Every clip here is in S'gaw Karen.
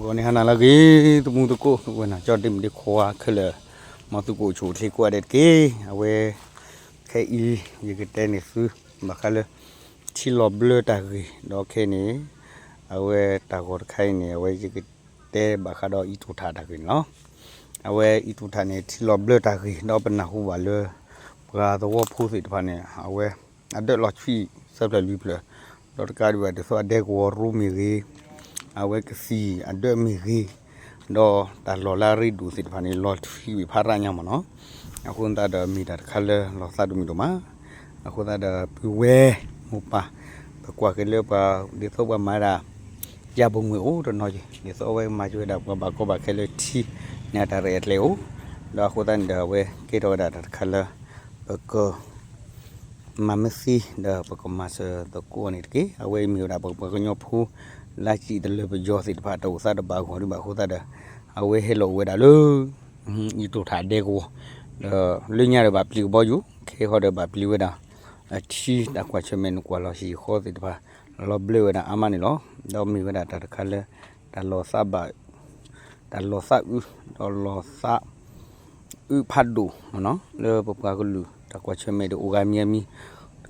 ဂီၤန့ၣ်ဟါနၤလၢအဂ့ၤ သမူသကိး ဝဲနၤကၠီဒ့မုၣ်ဒ့ခွါခဲလၢာ် မ်သုကအိၣ်ဆူၣ်အိၣ်ချ့ကိးဂၤဒဲးတက့ၢ်. အဝဲ ခဲအံၤ ယကတဲန့ၢ်သု ဘၣ်ဃးလၢ ထံလီၤဘျၢတၢ်ဂ့ၢ် ဒီးခဲအံၤန့ၣ် အဝဲတၢ်ဂီၤတခါအံၤန့ၣ် အဝဲယကတဲဘၣ်ဃးဒီးအံၣ်တိၣ်ထးတၢ်ဂ့ၢ်န့ၣ်လီၤ. အဝဲအံၣ်တိၣ်ထးန့ၣ် ထံလီၤဘျၢတၢ်ဂ့ၢ် ဒီးပနၢ်ဟူဘၣ်လၢ ပှၤသဝီဖိသ့ၣ်တဖၣ်န့ၣ် အဝဲ အဒၢးလီၤဆံၣ်သၢဖျၢၣ်လွံၢ်ဖျၢၣ် ဒီးတကးဒံးဘၣ်ဒ်သိးအဒဲကဝီၤရိမ့ၢ်ဂ့ၤ အဝဲကသံၣ်အဒၢးမ့ၢ်ဂ့ၤ ဒီးတၢ်လီၢ်လၢအရ့ဒိၣ်သ့ၣ်တဖၣ်န့ၣ် လီၤထွံဝံၤဖးရၣ်ညါမ့ၢ်နီၤ. အဃိသတးဒီးမ့ၢ်တၢ်တခါလၢလီၤသးတမုာ်ဒိၣ်မး. အဃိသတးဒီးပုၢ်ဝဲၢ် မိၢ်ပၢ် ပကွၢ်က့ၤလၢပှၤ ဒ်သိးပှၤမၤဒၣ် ယၤပူၤမုၢ်အိၣ်တနီၤက့ၤ ဒ်သိးအဝဲမၤစၢၤဝဲဒၣ်ပှၤဘၣ်ကီဘၣ်ခဲလၢထံ န့ၣ်အတၢ်ရဲၣ်အကျဲအိၣ် ဒီးအဃိသတးန့ၣ်ဒီး အဝဲကဲထီၣ်ဝဲဒၣ်တၢ်တခါလၢ ပက မၤမ့ၢ်သ့ဒီးပကမၤစၢၤသကိးန့ၣ်တက့ၢ်. အဝဲအံၤမ့ၢ်ဝဲဒၣ်ပပှၤကညီဖိ လၢစံၣ်တလၢပယီၤသ့ၣ်တဖၣ် တအိၣ်သးတဘၣ်ဂီၢ်ဒံးဘၣ်အဃိသတးဒီး အဝဲဟဲလီၤအိၣ်ဝဲဒၣ်လၢ အံၣ်တိၣ်ထးဒဲကဝီၤ ဒီးလၢညါဒီးဘၣ်ပျံၤကဘီယူၤ ခဲဃီဒီးဘၣ်ပျံၤဝဲဒၣ် အထံတၢ်ကွၢ်ဆၢၣ်မဲာ်နကွၢ်လီၤဟံၣ်ဃီသ့ၣ်တဖၣ် လီၤဘျၢဝဲဒၣ်အါမးန့ၣ်လီၤ. ဒီးမ့ၢ်ဝဲဒၣ်တၢ်တခါလၢ တၢ်လီၤသးဘၣ် တၢ်လီၤသးအုး ဒီးလီၤသး အုးဖးဒိၣ်မ့ၢ်နီၤ လၢပပှၤကလုာ်တၢ်ကွၢ်ဆၢၣ်မဲာ်ဒီးအိၣ်ဂၤမံၤအမံၤ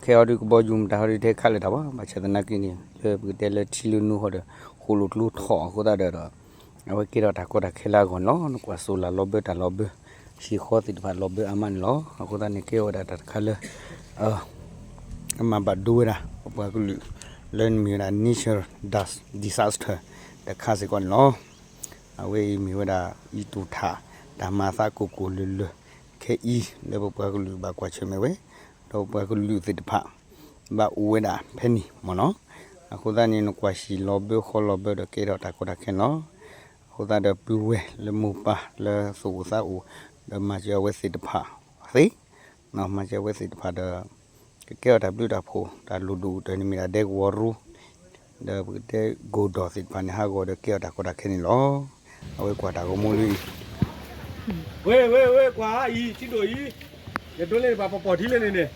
ခဲအံၤဒုးကဘီယူၤမတၤဟီဒုးထဲခးလၢၤတၢ်ဘၣ် ဘၣ်ဆၣ်သနာ်က့န့ၣ် လၢပကတဲလၢထံလၢနိဟီဒီး ဃိၣ်လိာ်ကျိထီၣ်အဃိသတးဒီး အဝဲကဲထီၣ်တၢ်ကီတၢ်ခဲလၢအဂီၢ်န့ၣ်လီၤ. နကွၢ်စိလၢ်လီၤဘၢတၢ်လီၤဘၢ ဟံၣ်ဃီသ့ၣ်တဖၣ်လီၤဘၢအါမးန့ၣ်လီၤ. အဃိသတးန့ၣ်ကဲဝဲဒၣ်တၢ်တခါလၢ အမၤဘၣ်ဒိဝဲဒၣ် ပပှၤကလုာ် လၢနမ့ၢ်ဝဲဒၣ် natural disaster တခါစ့ၢ်ကီးန့ၣ်လီၤ. အဝဲအံၤမ့ၢ်ဝဲဒၣ် အံၣ်တိၣ်ထး တၢ်မၤအသးကိၢ်ကိၢ်လၢၤလၢၤ ခဲအံၤ လၢပပှၤကလုာ်ဘၣ်ကွၢ်ဆၢၣ်မဲာ်ဝဲ ဒီးပပှၤကလုာ်သ့ၣ်တဖၣ် ဘၣ်အိၣ်ဝဲဒၣ်ဖဲန့ၣ်မ့ၢ်နီၤ. အဃိသတးန့ၣ် နကွၢ်ဆံးလီၤဘၢဃီလီၤဘၢဒီးကဲထီၣ်တၢ်ကီတၢ်ခဲန့ၣ်လီၤ. အဃိသတးဒီးပုၢ်ဝဲၢ်လၢမိၢ်ပၢ်လၢသူၣ်အိၣ်သးအိၣ် ဒီးမၤစၢၤအဝဲသ့ၣ်တဖၣ်သ့ မၤစၢၤအဝဲသ့ၣ်တဖၣ်ဒီး ကကဲထီၣ်တၢ်ဘျုးတၢ်ဖှိၣ် တၢ်လိၣ်ဒိၣ်ကတၢၢ်န့ၣ်မ့ၢ်ဒၣ်ဒဲကဝီၤရူ ဒီးပကတဲကိၢ်ဒီၣ်သ့ၣ်တဖၣ်န့ၣ် ဟးဂီၤဒီးကဲထီၣ်တၢ်ကီတၢ်ခဲန့ၣ်လီၤ. အဝဲကွၢ်တၢ်ဂီၤမူလၢအံၤ ဝ့ၢ် ဝ့ၢ် ဝ့ၢ် ကွၢ်အံၤ ထံဒိၣ်အံၤ ယဒိးလၢပှၤပပိာ်ထံလၢန့ၣ်န့ၣ်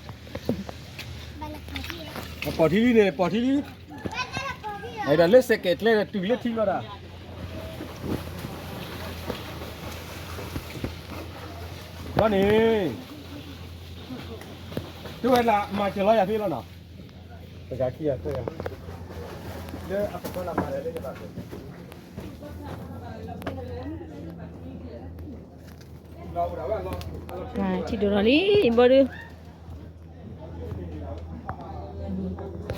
ပပိာ်ထံလံန့ၣ် ပိာ်ထံလံ ဒီးလၢစဲးကဲးကျဲဒီးတုၤလၢထံလီၤဒၣ် ဘျီန့ၣ် တုၤ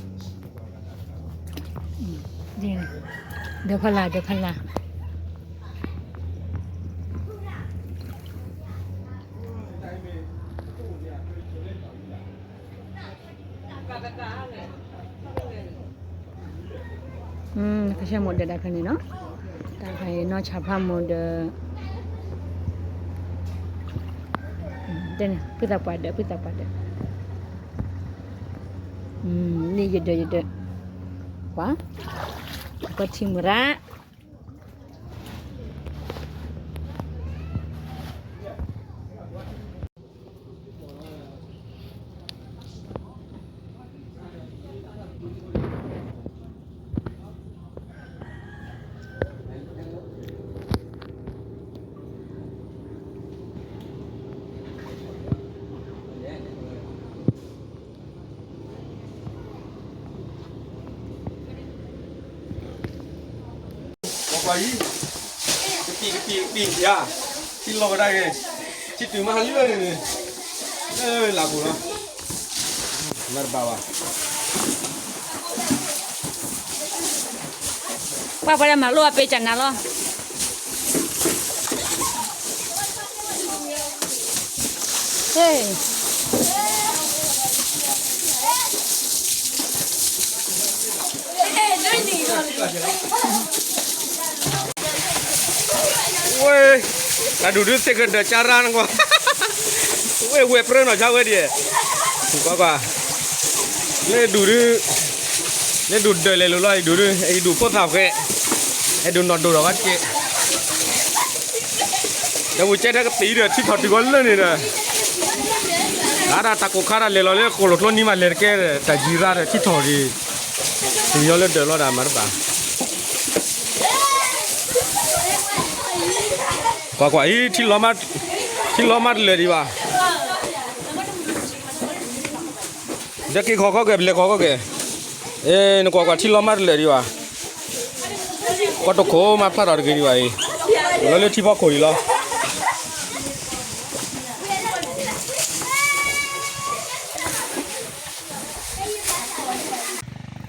ဝဲဒၣ်မၤစၢၤလီၤယၤသ့လီၤနီၤ ပကခံဂၤသၢဂၤ လၢအကပၢလီၤမၤဒီးလၢယဘၣ် ထံဒိၣ်ထီၣ်လံ ဘီဒု ဒီးဖးလၢ် ဒီးဖးလၢ် ကဆှဲမိၣ်ဒၢးတၢ်ဖဲန့ၣ်နီၤ, တၢ်ဖဲအံၤနီၢ်ဆၣ်ဖးမိၢ်ဒီး တဲန့ၣ် ဖုသးပှၢ်ဒၢး ဖုသးပှၢ်ဒၢး, န့ၣ်ယဒၢးယဒၢး, ကွၢ်, ကွၢ်ထံမုၢ်ရၣ် ပကွၢ်အံၤ, ကပံာ်ကပံာ်ကပံာ်ယၤ, ထံလီၤကဒါက့ၤ, ထံတုၤမးဟးလံလၢန့ၣ်န့ၣ်, လၢလၢပူၤလီၤ, နတဘၣ်ဘၣ်. ပှၤပှၤလၢမၤလိအပ့ၤကနၤလီၤ. ဝဲ, တၢ်ဒူၣ်ဒုးသ့ၣ်ကဒၢးကၢ်ရၣ်နကွၢ်, ဝဲဝဲပြၢနီၢ်ဆါဝဲဒံး, ကွၢ်ကွၢ်, လၢဒူၣ်ဒုး, လၢဒူၣ်ဒၢးလဲၤလိာ်လီၤ အံၤဒူၣ်ဒုး, အံၤဒူၣ်ဖိသၣ်ဃဲ, အဲၣ်ဒိးနီၢ်ဒိၣ်ဒီးဘၣ်တက့ၢ်. ဒီးဝံၤကဲထီၣ်ကပံာ်ဒီးထံထီၣ်တုၤဝဲလၢန့ၣ်ဒီး, အါဒၣ်တၢ်ကိၢ်ခါတၢ်လဲၤလီၤလၢဃိၣ်လိာ်ကျိနံၤမးလဲၤတကဲဒီး တၢ်ယံၤရၣ်ဒီးထံထီၣ်က့ၤ, ညီလၢဒၢးလီၤဒၣ်မၤတဘၣ်, ကွၢ်ကွၢ်အံၤ, ထံလီၤမးတလၢာ်ဒံးဘၣ်, ဒီးက့ၤခီၣ်ခီၣ်ကဲၤ ပလဲၤခီၣ်ခီၣ်ကဲၤ, အဲ နကွၢ်ကွၢ်ထံလီၤမးတလၢာ်ဒံးဘၣ်, ကွၢ်တခိၣ်မးဖျါထီၣ်တဂ့ၤဒံးဘၣ်အံၤ, လီၤလၢထံဖီခိၣ်ဒံးလီၤ.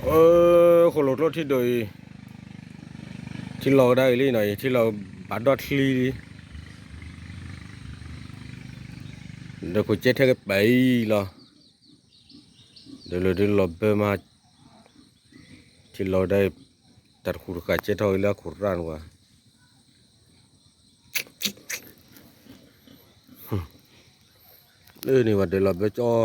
အၢ ဃိၣ်လိာ်ကျိထံဒိၣ်အံၤ, ထံလီၤကဒါအံၤလံနီၤအံၤ, ထံလီၤဘၣ်ဒီၣ်ချံလံ, ဒီးခိၣ်ကဲထဲကပၤအံၤလီၤ, ဒီးလၢဒုးလီၤဘၢမး, ထံလီၤကဒါအံၤ, တၢ်တဃူတဃာ်ကဲထီၣ်အံၤလၢအခိၣ်ရၣ်န့ၣ်ဝဲ လၢန့ၣ်ဝဲဒၢးလီၤဘၢကၠီ, ထံလီၤကဒါ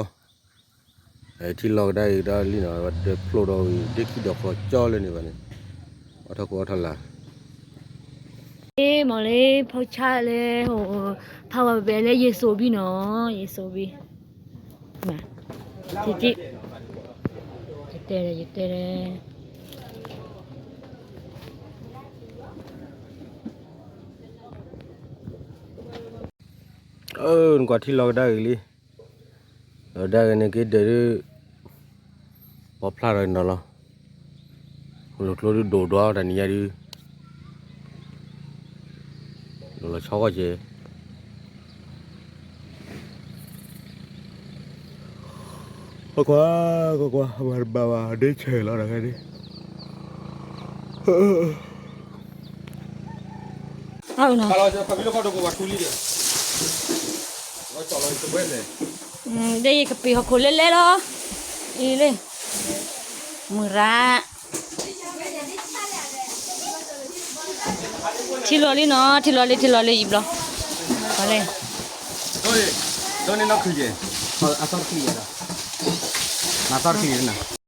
အံၤဒီးလံနီၤ, ဝဲဒၢးဖျိဒီးဝံၤဒ့ခံဒီးကျီကၠီလၢန့ၣ်ဘၣ်န့ၣ်, အီထီၣ်ခိၣ်အီထီၣ်လၢ်, မ့ၢ်လၢ ဖီဆါလၢ, ဖးဝဲပအဲၣ်လၢယဲၢ်စိၤဘံနီၤ, ယဲၢ်စိၤဘံ, ယတဲ, ယတဲ, အၢ နကွၢ်ထံလီၤကဒါဂ့ၤလံ, လီၤကဒါဂ့ၤန့ၣ်က့ၤဒၢးဒုး, ပီဖျါထီၣ်နီၤလီၤ, ဃိၣ်လိာ်ကျိဒုးဒိၣ်ဒွးတၢ်နံၤညါဒုး, ဒိၣ်လီၤဆီဂီၢ်ကဲၤ ကွၢ်ကွၢ်, ကွၢ်ကွၢ်, မၤတဘၣ်ဘၣ် ဒ့ဆဲးလီၤတၢ်ခဲဒ့, ဒ်ယကပ့ၤဟီၣ်ခိၣ်လဲၣ်လဲၣ်လီၤ, အံၤလၢ, မုၢ်ရၣ် ထံလီၤလံနီၤ, ထံလီၤလံ, ထံလီၤလံ ယံၤဘျီ, လၢ, ဒ်န့ၣ်နီၢ်ခုၣ်ယဲၢ်, အသီတချံယဲၢ်ဒီး, မၤသီတချံယဲၢ်နီၤ